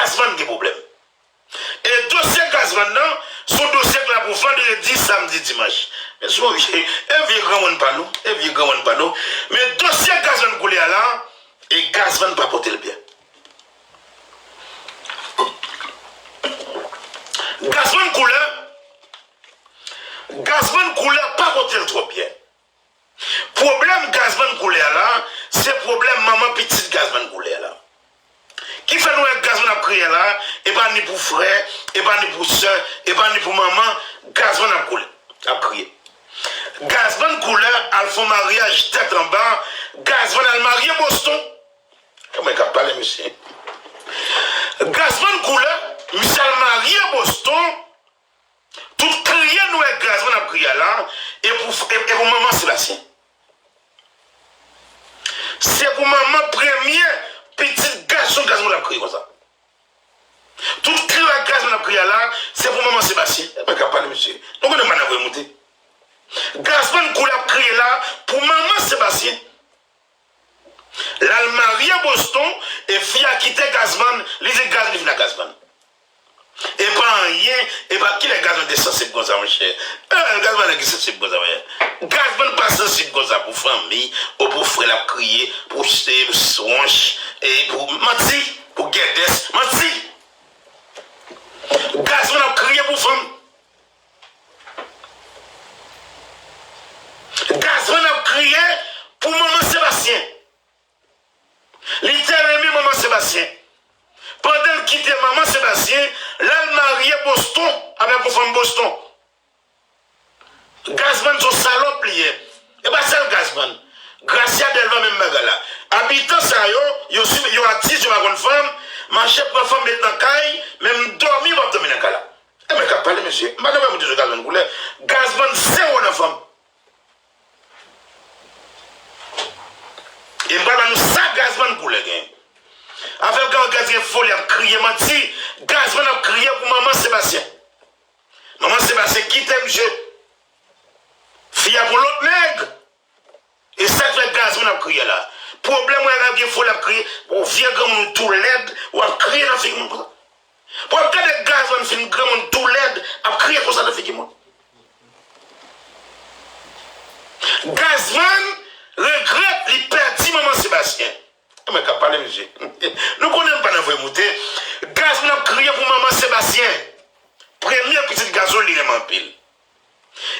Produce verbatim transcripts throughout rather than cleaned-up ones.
Gazman gen pwoblèm. E dosye Gazman nan, se yon dosye k la pou vandredi, samdi, dimanch. Men se yon vye, e vye granmoun pa nou, e vye granmoun pa nou. Men dosye Gazman koulè a la, e Gazman pa pote l byen. Gazman koulè, Gazman koulè pa pote l twò byen. Pwoblèm Gazman koulè a la, se pwoblèm manman pitit Gazman koulè a la. Ki fè nou wè Gazman ap kriye la, e pa ni pou frè, e pa ni pou sè, e pa ni pou manman, Gazman ap koulè, ap kriye. Gazman koulè al fè yon maryaj tèt anba, Gazman al marye Boston. Kòman k ap pale, mesye? Gazman koulè, misye al marye Boston, tout kriye nou wè Gazman ap kriye la, e pou, e, e pou manman Sebastien. Se pou manman premye pitit gason Gazman ap kriye konsa. Tout kriye wè Gazman ap kriye la, se pou manman Sebastien. E mwen k ap pale, mesye. Nou konnen m pa nan voye moute. Gazman koulè ap kriye la pou manman Sebastien. L al marye Boston, e fi a kite Gazman, li di Gazman, li vin ak Gazman. E pa anyen, e pa kilè Gazman te sansib konsa, monchè. Eh, Gazman nèg ki sansib konsa, monchè. Gazman pa sansib konsa pou fanmi, ou pou frè l ap kriye, pou se swonch, e pou manti, pou gèdès, manti. Gazman ap kriye pou fanm. Gazman ap kriye pou manman Sebastien. Li te renmen manman Sebastien. Pandan l kite manman Sebastien, l al marye Boston avèk yon fanm Boston. Gazman se yon salòp li ye. E pa sèl Gazman. Gracia Delva menm bagay la. Abitan sa yo, yo, yo atis, yo pa konn fanm, mache pran fanm met nan kay, menm dòmi yo p ap dòmi nan kay la. E mwen k ap pale, mesye. M pa t anvi moute sou Gazman koulè. Gazman zewo nan fanm. E m pral ba nou sa Gazman koulè gen. Afè Gazman gen foli ap kriye manti. Gazman ap kriye pou manman Sebastien. Manman Sebastien kite misye. Fi a pou lòt nèg. E sa k fè Gazman ap kriye la. Pwoblèm wè l ap gen foli ap kriye. Ou vye granmoun ou tou lèd, w ap kriye nan figi moun konsa. W ap gade Gazman fin granmoun tou lèd ap kriye konsa nan figi moun. Gazman regrèt li pèdi manman Sebastien. E mwen k ap pale, mesye. Nou konnen m pa nan voye moute. Gazman ap kriye pou manman Sebastien. Premye pitit gason li renmen anpil.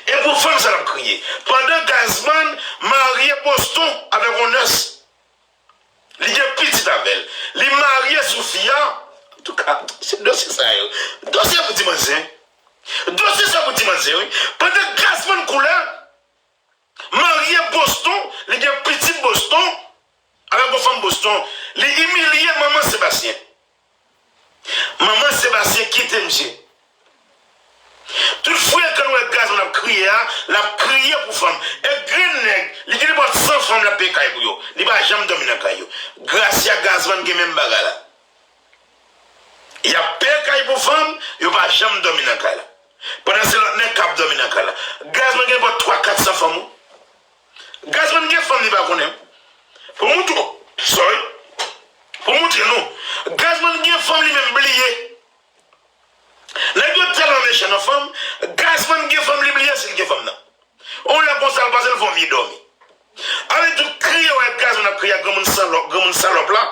E pou fanm sa l ap kriye. Pandan Gazman marye Boston avèk yon nès. Li gen pitit avè l. Li marye sou fi a. Antouka, se dosye sa yo. Dosye pou ti manzè. Dosye sa pou ti manzè, wi. Pandan Gazman koulè marye Boston, li gen pitit Boston, avèk yon fanm Boston, li imilye manman Sebastien. Manman Sebastien kite misye. Tout frekan nou wè Gazman ap kriye a, l ap kriye pou fanm. E grenn nèg, li gen nenpòt san fanm l ap peye kay pou yo. Li pa janm dòmi nan kay yo. Gracia, Gazman gen menm bagay la. Y ap peye kay pou fanm, yo pa janm dòmi nan kay la. Pandan se lòt nèg k ap dòmi nan kay la. Gazman gen nenpòt twa, kat san fanm, wi. Gazman gen fanm li pa konnen. Pou moutre, sorry. Pou moutre nou. Gazman gen fanm li menm bliye. Nèg yo tèlman mechan nan fanm, Gazman gen fanm li bliye si l gen fanm nan. On lè konsa l pase l fè yon vye dòmi. Ale tout kriye wè Gazman ap kriye a granmoun salòp, granmoun salòp la.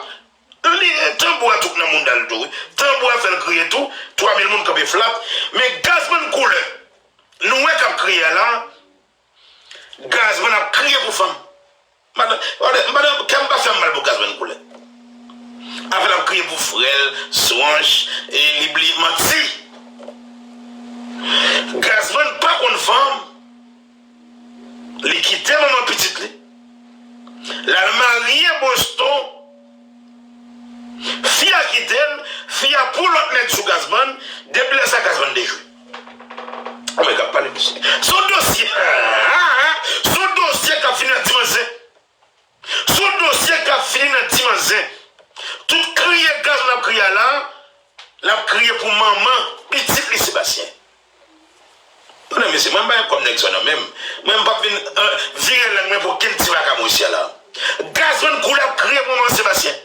Li tanbou a tou k nan mounda l tou, wi. Tanbou a fè l kriye tou, twa mil moun kanpe flat. Men Gazman koulè nou wè k ap kriye a la, Gazman ap kriye pou fanm. Madan, madan, kè m pa fè m mal pou Gazman koulè. Afè l ap kriye pou frè l, swonch, e li bliye manti. Gazman pa konn fanm. Li kite manman pitit li. L al marye Boston. Fi a kite l, fi a pou lòt nèg sou Gazman, depi lè sa Gazman dejwe. Anmwey k ap pale mesye. Se yon dosye, se yon dosye k ap fini nan ti manzè. Se yon dosye k ap fini nan ti manzè. Tout kriye Gazman ap kriye a la, l ap kriye pou manman pitit li Sebastien. Tande mesye, mwen m pa gen kòb nèg sa nan men m. Mwen m p ap vin vire lang mwen pou okenn ti vagabon isi a la. Gazman koulè ap kriye pou manman Sebastien.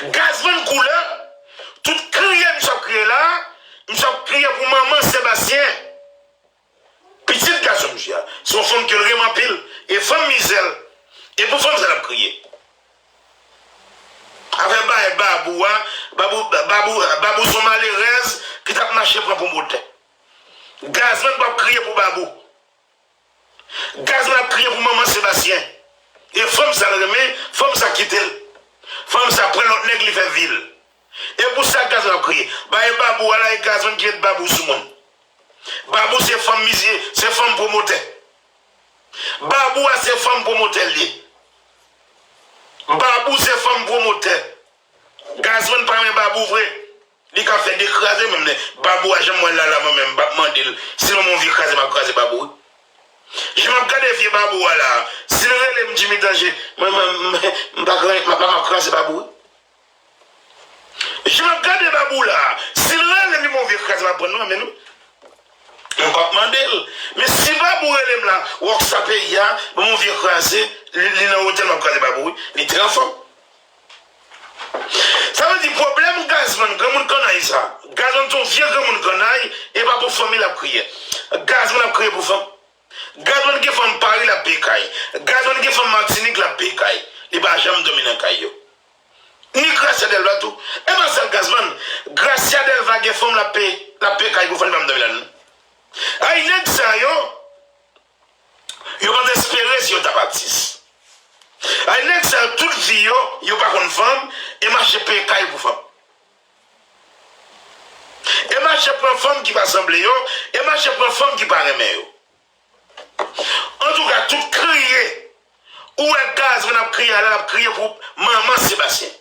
Gazman koulè, tout kriye misye ap kriye la, misye ap kriye pou manman Sebastien. Pitit gason misye a, se yon fanm ke l renmen anpil, e fanm mizè l, e pou fanm sa l ap kriye. Afè bay Babou a, Babou, Babou, Babou se yon malerèz ki t ap mache pran pwomotè. Gazman p ap kriye pou Babou. Gazman ap kriye pou manman Sebastien. E fanm sa l renmen, fanm sa kite l. Fanm sa pran lòt nèg li fè vi l. E pou sa Gazman ap kriye. Bay Babou a la, e Gazman ki met Babou sou moun. Babou se fanm mizye, se fanm pwomotè. Babou a se fanm pwomotè l ye. Babou se fanm pwomotè. Gazman pa renmen Babou vre. Li ka fè de kraze menm lè Babou a janm wè l la la mwen menm m p ap mande l si l yon vye kraze m ap kraze Babou wi. Jan m ap gade vye Babou a la, si l rele m Jimmy Danje, mwen mwen m pa kraze Babou wi. Jan m ap gade Babou la, si l rele m li bon vye kraze m ap pran nan men nou. Mwen p ap mande l. Men si Babou rele m la, Rockstar peyi a, bon vye kraze, li nan otèl m ap kraze Babou wi. Li trè anfòm. Sa vle di pwoblèm Gazman granmoun kannay sa. Gazman se yon vye granmoun kannay, e pa pou fanmi l ap kriye. Gazman ap kriye pou fanm. Gazman gen fanm Pari l ap peye kay. Gazman gen fanm Matinik l ap peye kay. Li pa janm dòmi nan kay yo. Ni Gracia Delva tou. E pa sèl Gazman. Gracia Delva gen fanm l ap peye, l ap peye kay pou fanm li pa janm dòmi ladan l. Ay nèg sa yo, yo pa t espere si yo t ap atis. Ay nèg sa yo tout vi yo, yo pa konn fanm, e mache peye kay pou fanm. E mache pran fanm ki pa sanble yo, e mache pran fanm ki pa renmen yo. Antouka, tout kriye ou wè Gazman ap kriye a la, l ap kriye pou manman Sebastien.